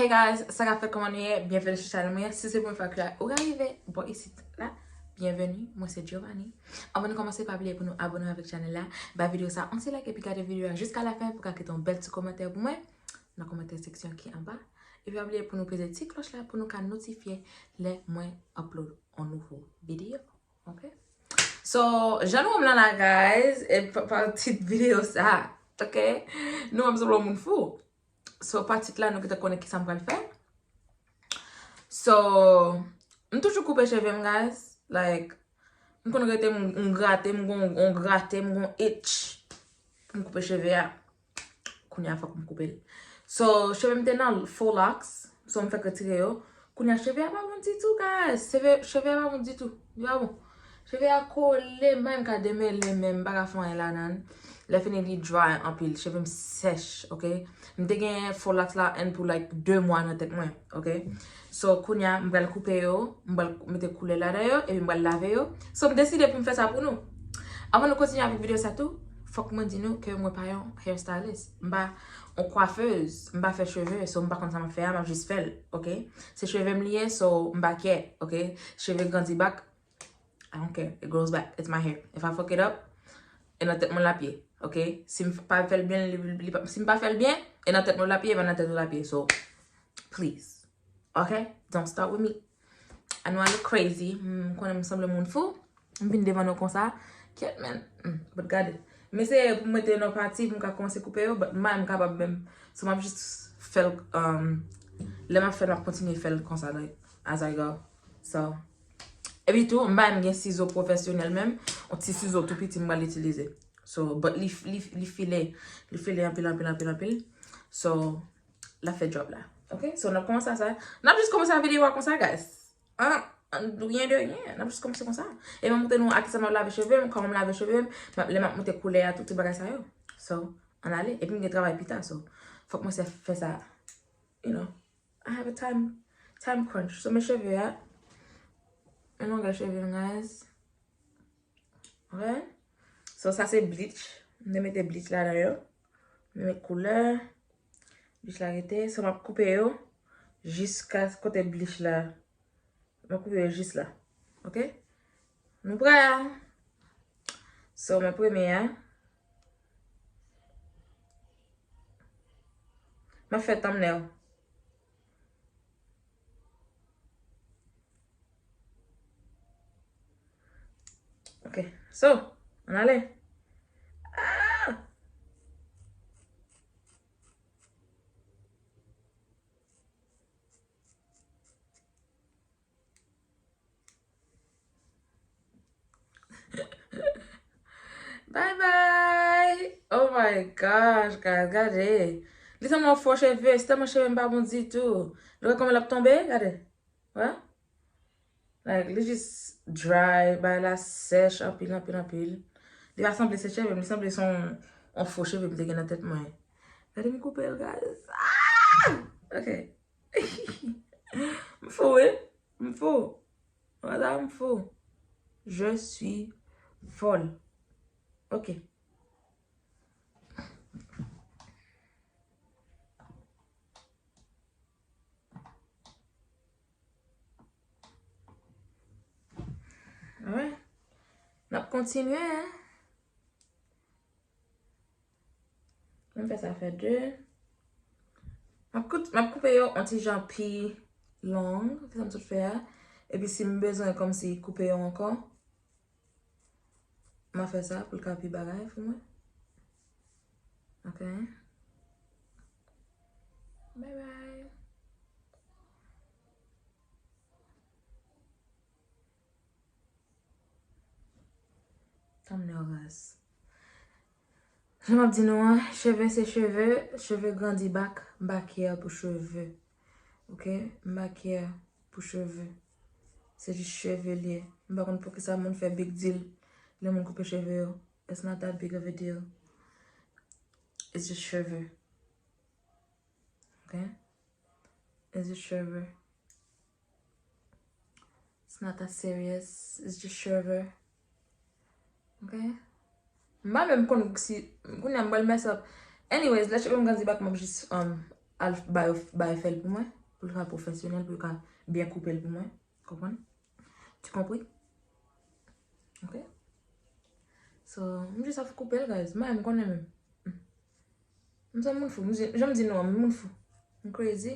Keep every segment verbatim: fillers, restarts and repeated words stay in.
Hey guys, sa k ap fèt, kòman nou ye? Byenveni sou chanèl mwen. Si se premye fwa ke ou rive bò isit la, byenveni, mwen se Giovanni. Anvan nou kòmanse, pa bliye pou nou abone avèk chanèl la, ba videyo sa yon ti like epi gade videyo a jiska lafen pou ka kite yon bèl ti kòmantè pou mwen nan kòmantè seksyon ki anba. Epi pa bliye pou nou peze ti klòch la pou nou ka notifye lè mwen upload yon nouvo videyo. Ok? So, jan nou wè m la la, guys, e pa, pa tit videyo sa. Ok? Nou wè m sanble yon moun fou. So, pa tit la, nou gentan konnen kisa m pral fè. So, m toujou koupe cheve m, guys. Like, m konn rete m, m grate, m gon, m grate, m gon itch pou m koupe cheve a. Kounye a fòk m koupe l. So, cheve m te nan faux locks. So, m fèk retire yo. Kounye a, cheve a pa bon ditou, guys. Cheve, cheve a pa bon ditou. Li pa bon. Cheve a kole, m pa menm ka demele, men m pa ka fè anyen ladan l. Lè fini, li dry anpil. Cheve m sèch, ok? M te gen faux locks la and pou, like, de mwa nan tèt mwen, ok? So, kounye a, m pral koupe yo, m pral mete koulè ladan yo, epi m pral lave yo. So, m deside pou m fè sa pou nou. Anvan nou kontinye avèk videyo sa tou, fòk mwen di nou ke mwen pa yon hairstylist. M pa yon coiffeuse, m pa fè cheve, so m pa konn sa m ap fè a, m ap jis fè l, ok? Se cheve m li ye, so m pa care, ok? Cheve grandi back, I don't care. It grows back. It's my hair. If I fuck it up, e nan tèt mwen l ap ye, ok? Si m pa fè l byen, li, li pa, si m pa fè l byen, e nan tèt mwen l ap ye, e pa nan tèt ou l ap ye. So, please. Ok? Don't start with me. I know I look crazy. M konnen m sanble moun fou. M vin devan nou konsa. Kyèt, man. Mm, but gade. M eseye pou m mete yo nan pati pou m ka kòmanse koupe yo, but m pa menm kapab menm. So, m ap jis fè l, um, lè m ap fè l, m ap kontinye fè l konsa, like, as I go. So, epi tou, m pa menm gen sizo pwofesyonèl menm. Yon ti sizo tou piti m pral itilize. So, but li, li, li file, li file anpil, anpil, anpil, anpil. So, l ap fè djòb la. Ok? So, n ap kòmanse a sa. N ap jis kòmanse a videyo a konsa, guys. An, an, rien de rien. N ap jis kòmanse konsa. E m ap montre nou a kisa m ap lave cheve m, kòman m lave cheve m, m ap, lè m ap montre koulè a, tout, tout bagay sa yo. So, ann ale. Epi m gen travay pita, so, fòk mwen se fè sa, you know. I have a time, time crunch. So, men cheve a, men longè cheve m, guys. Ok? So, sa se bleach. M te mete bleach ladan yo. M te met koulè. Bleach la rete. So, m ap koupe yo jiska kote bleach la. M ap koupe yo jis la. Ok? Nou prè a? So, men premye a. M ap fè thumbnail. Ok. So, ann ale. Ah! Bye bye! Oh my gosh, guys, gade. Li sanble yon fo cheve, se tèlman cheve m pa bon ditou. Li wè kòman l ap tonbe, gade. Wè? Like, li jis dry, bagay la sèch anpil, anpil, anpil. Li pa sanble se cheve m, li sanble se yon, yon fo cheve m te gen nan tèt mwen. Gade m koupe l, guys. Ah! Ok. M fou, wi. M fou. Wè sa, m fou. Je suis folle. Ok. Alright. N ap kontinye, hein. M fè sa fè de. M ap kout-, m ap koupe yo yon ti jan pi long, ki sa m sot fè a. Epi si m bezwen kòmsi koupe yo ankò, m a fè sa pou l ka pi bagay pou mwen. Ok. Bye bye. Thumbnail, guys. Jan m ap di nou an, cheve se cheve, cheve grandi back, m pa care pou cheve. Ok? M pa care pou cheve. Se jis cheve l ye. M pa konn poukisa moun fè big deal lè moun koupe cheve yo. It's not that big of a deal. It's just cheve. Ok? It's just cheve. It's not that serious. It's just cheve. Ok? M pa menm konn si, kounye a m pral mess up. Anyways, lè cheve m grandi back, m ap jis, um, al ba yo, ba yo fè l pou mwen, pou l ka pwofesyonèl, pou yo ka byen koupe l pou mwen. Konprann? Tu compris? Ok? So, m jis ap koupe l, guys. Mwen, m konnen menm. M se moun fou. M di, jan m di nou an, m moun fou. M crazy.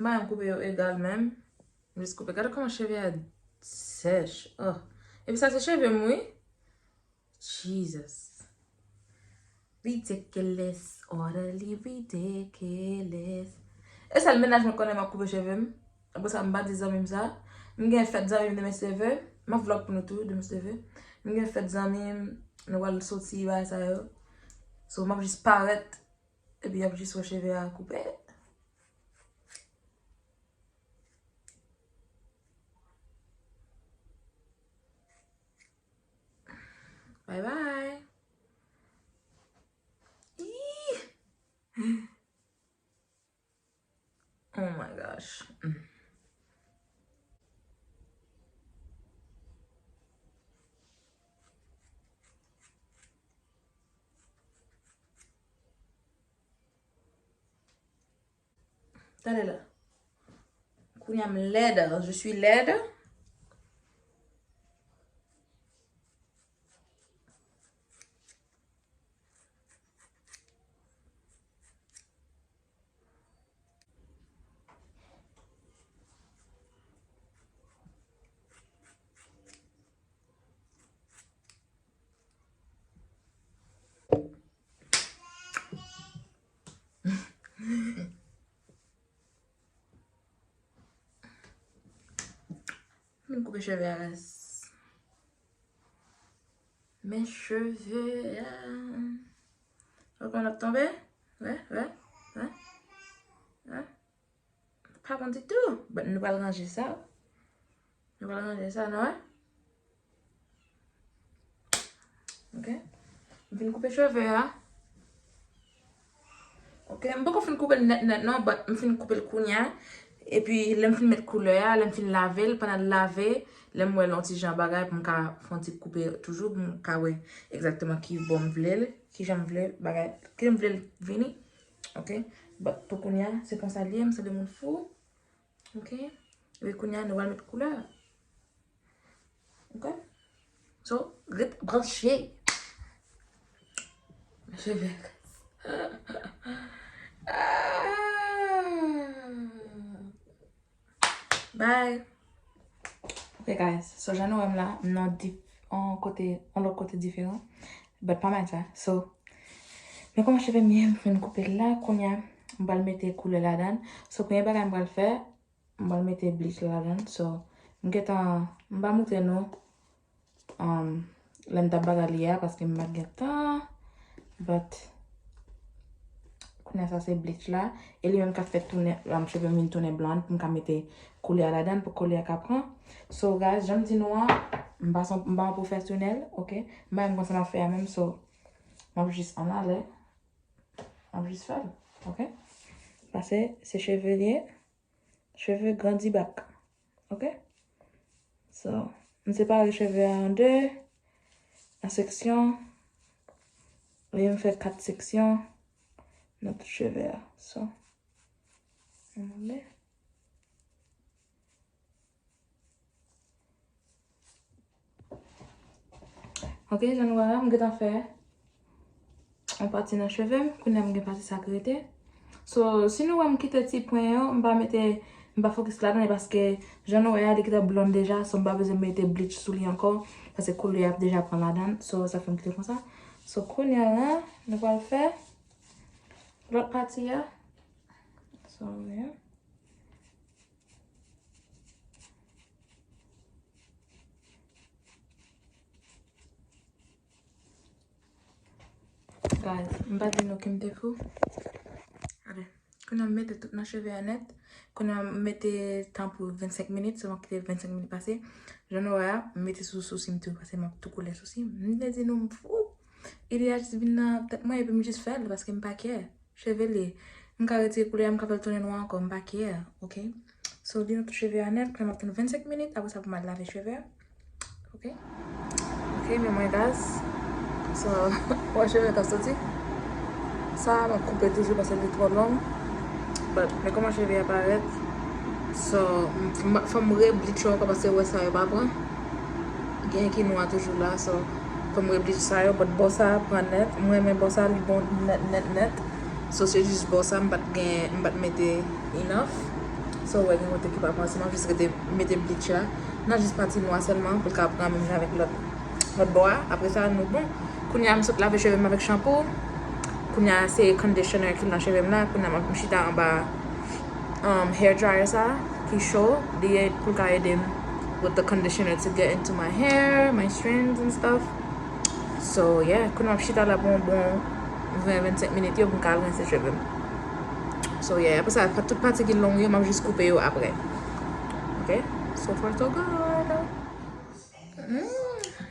Mwen, m koupe yo egal menm. M jis koupe. Gade kòman cheve a sèch. Oh. Epi sa se cheve m, wi. Jesus. Ridiculous, utterly ridiculous. E sèl mennaj mwen konnen m ap koupe cheve m. Apre sa, m pa di zanmi m sa. M gen fèt zanmi m demen seve. M ap vlog pou nou tou demen seve. M gen fèt zanmi m, nou pral soti bagay sa yo. So, m ap jis parèt, epi y ap jis wè cheve a koupe. Bye bye. Ih. Oh my gosh. Mm. Tande la. Kounye a m lèd, je suis laide. M koupe cheve a, guys. Men cheve a. Ou konn ap tonbe? Wè, wè, wè, wè. Pa bon ditou. But nou pral ranje sa. Nou pral ranje sa, nou wè. Ok. M fin koupe cheve a. Ok, m poko fin koupe l nèt nèt non, but m fin koupe l kounye a. Epi lè m fin met koulè a, lè m fin lave l, pandan l lave, lè m wè l yon ti jan bagay pou m ka fè yon ti koupe toujou, pou m ka wè egzakteman ki bò m vle l, ki jan m vle bagay, ki jan m vle l vini. Ok. But pou kounye a, se konsa l ye, m sanble moun fou. Ok. Epi kounye a, nou pral met koulè. Ok. So, ret branche. Cheve. Bye. Ok, guys. So, jan nou wè m la, m nan dif-, yon kote, yon lòt kote diferan. But pa mal sa. So, men kòman cheve m ye, m fin koupe l la, kounye a, m pral mete koulè ladan l. So, premye bagay m pral fè, m pral mete bleach la ladan l. So, m gentan, m pa montre nou, um, lè m t ap bagay li a, paske m pa t gen tan. But, kounye a sa se bleach la. E li menm k ap fè tounen, um, cheve m vin tounen blonde pou m ka mete koulè a ladan l, pou koulè a ka pran. So, guys, jan m di nou an, m pa son, m pa yon pwofesyonèl, ok? M pa menm konn sa m ap fè a menm, so, m ap jis ann ale. M ap jis fè l, ok? Paske se cheve li ye. Cheve grandi bak. Ok? So, m separe cheve a an de, an seksyon. E m fè kat seksyon nan tout cheve a. So, ann ale. Ok, jan nou wè la, m gentan fè yon pati nan cheve m, kounye a m gen pati sa k rete. So, si nou wè m kite ti pwen yo, m pa mete, m pa fokis ladan l paske jan nou wè a, li gentan blonde deja, so m pa bezwen mete bleach sou li ankò, paske koulè a ap deja pran ladan l, so sa fè m kite konsa. So, kounye a la, nou pral fè lòt pati a. So, yeah. Guys, m pa di nou ke m te fou. Gade, kounye a m mete tout nan cheve a nèt. Kounye a m mete tan pou vennsenk minit, sèlman kite vennsenk minit pase. Jan nou wè a, m mete sou sousi m tou, paske m ap tou koule sousi m. M te di nou m fou. Ide a jis vin nan tèt mwen epi m jis fè l, paske m pa care. Cheve l ye. M ka retire koulè a, m ka fè l tounen nwa ankò, m pa care, ok? So, li nan tout cheve a nèt, kounye a m ap tann vennsenk minit, apre sa pou m al lave cheve a. Ok? Ok, men mwen, guys, So, wè cheve k ap soti. Sa, m ap koupe toujou paske li twò long. But, men kòman cheve a parèt. So, m, m, fò m rebleach yo ankò paske wè sa yo pa pran. Gen ki nwa toujou la, so, fò m rebleach sa yo. But bò sa pran nèt. Mwen renmen bò sa, li bon nèt, nèt, nèt. So, se jis bò sa, m pa t gen, m pa t mete enough. So, wè gen kote ki pa pran, se m ap jis rete mete bleach la. Nan jis pati nwa sèlman, pou l ka pran menm jan avèk lòt. Lòt bò a, apre sa, nou bon. Kounye a, m sot lave cheve m avèk chanpou. Kounye a, se conditioner ki nan cheve m la. Kounye a, m chita anba um, hair dryer sa, ki cho. Li pou l ka ede m with the conditioner to get into my hair, my strands and stuff. So, yeah, kounye a, m ap chita la pou yon bon ven, vennsenk minit yo pou m ka al rense cheve m. So, yeah, apre sa, tout pati ki long yo, m ap jis koupe yo apre. Ok? So far, so good. Mm,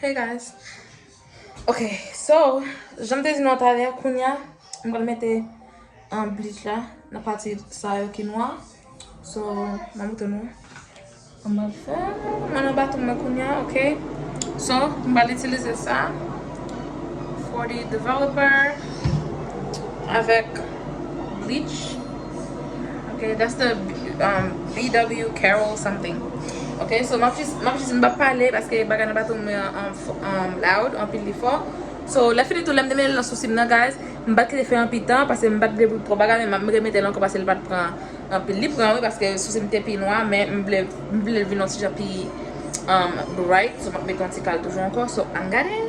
hey guys. Ok, so, jan m te di nou talè a, kounye a, m pral mete, um, bleach la nan pati sa yo ki nwa. So, m ap montre nou kòman m ap fè. Mwen nan baton mwen kounye a, ok. So, m pral itilize sa. Forty Developer avèk bleach. Ok, that's the um, B W Carol something. Ok, so m ap jis, m ap jis, m p ap pale paske bagay nan baton mwen an, an, an loud, anpil li fò. So, lè fini tou, lè m te mete l nan sousi m nan, guys, m pa t kite fè anpil tan paske m pa t vle pou l twò bagay, men m ap remete l ankò paske l pa t pran anpil. Li pran, wi, paske sousi m te pi nwa, men m vle, m vle l vin yon ti jan pi um, bright, so m ap mete yon ti kal toujou ankò. So, I'm gonna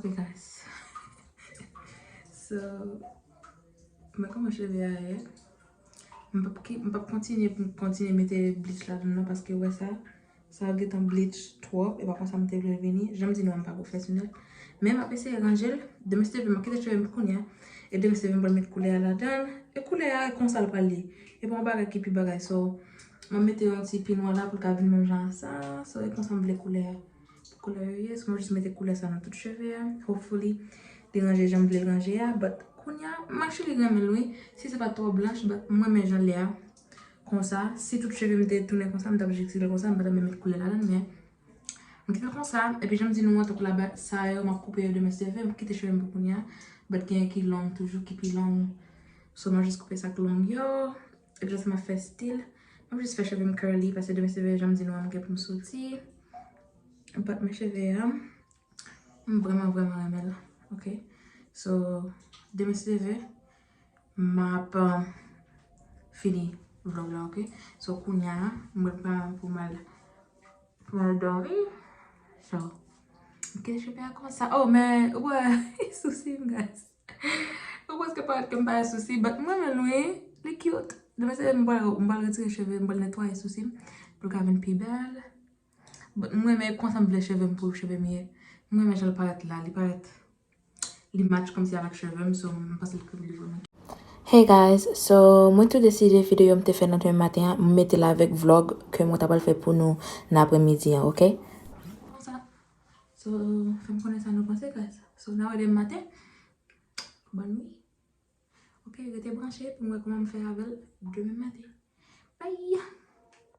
Ok, guys. So, mwen kòman cheve a ye. M p ap ki- m p ap kontinye pou m kontinye mete bleach ladan nan paske wè sa. Sa gentan bleach twòp, e pa konsa m te vle vini. Jan m di nou an, m pa pwofesyonèl. Men m ap eseye ranje l. Demen si Dye vle, m ap kite cheve m pou kounye a. E demen si Dye vle, m pral met koulè a ladan l. E koulè a, e konsa l pral ye. E pa yon bagay ki pi bagay. So, m ap mete yon ti pi nwa la pou l ka vin menm jan a sa. So, e konsa m vle koulè a. Koulè yo ye. So, mwen jis mete koulè sa nan tout cheve a. Hopefully, li ranje jan m vle l ranje a. But kounye a, m actually renmen l, wi. Si se pa twò blanch, but mwen renmen jan l ye a. Konsa, si tout cheve m te tounen konsa, m t ap jis kite l konsa, m pa t ap menm met koulè ladan l, men m kite l konsa. Epi jan m di nou an, tankou laba sa yo, m ap koupe yo demen si Dye vle, m kite cheve m pou kounye a. But genyen ki long toujou, ki pi long. So, m ap jis koupe sa k long yo. Epi sa m ap fè still. M ap jis fè cheve m curly, paske demen si Dye vle, jan m di nou an, m gen pou m soti. But mwen cheve a, m vrèman, vrèman renmen l. Ok? So, demen si Dye vle, m ap, um, fini vlog la, ok? So, kounye a, mwen pral pou m al, pou m al dòmi. So, m kite cheve a konsa. Oh, men, ou wè, sousi m, guys. Ou prèske parèt ke m pa gen sousi, but mwen renmen l, wi. Li cute. Demen si Dye vle, m pral, m pral retire cheve, m pral netwaye sousi m, pou l ka vin pi bèl. But mwen renmen konsa m vle cheve m pou cheve m ye. Mwen renmen jan l parèt la, li parèt, li match kòmsi avèk cheve m, so m panse l pi bèl pou mwen. Hey guys, so mwen tou deside videyo m te fè nan demen maten an, m mete l avèk vlog ke mwen ta pral fè pou nou nan aprèmidi an, ok? Konsa. So, fè m konnen sa nou panse, guys. So, n a wè demen maten. Bòn nwi. Ok, rete branche pou m wè kòman m fè avè l demen maten. Bye!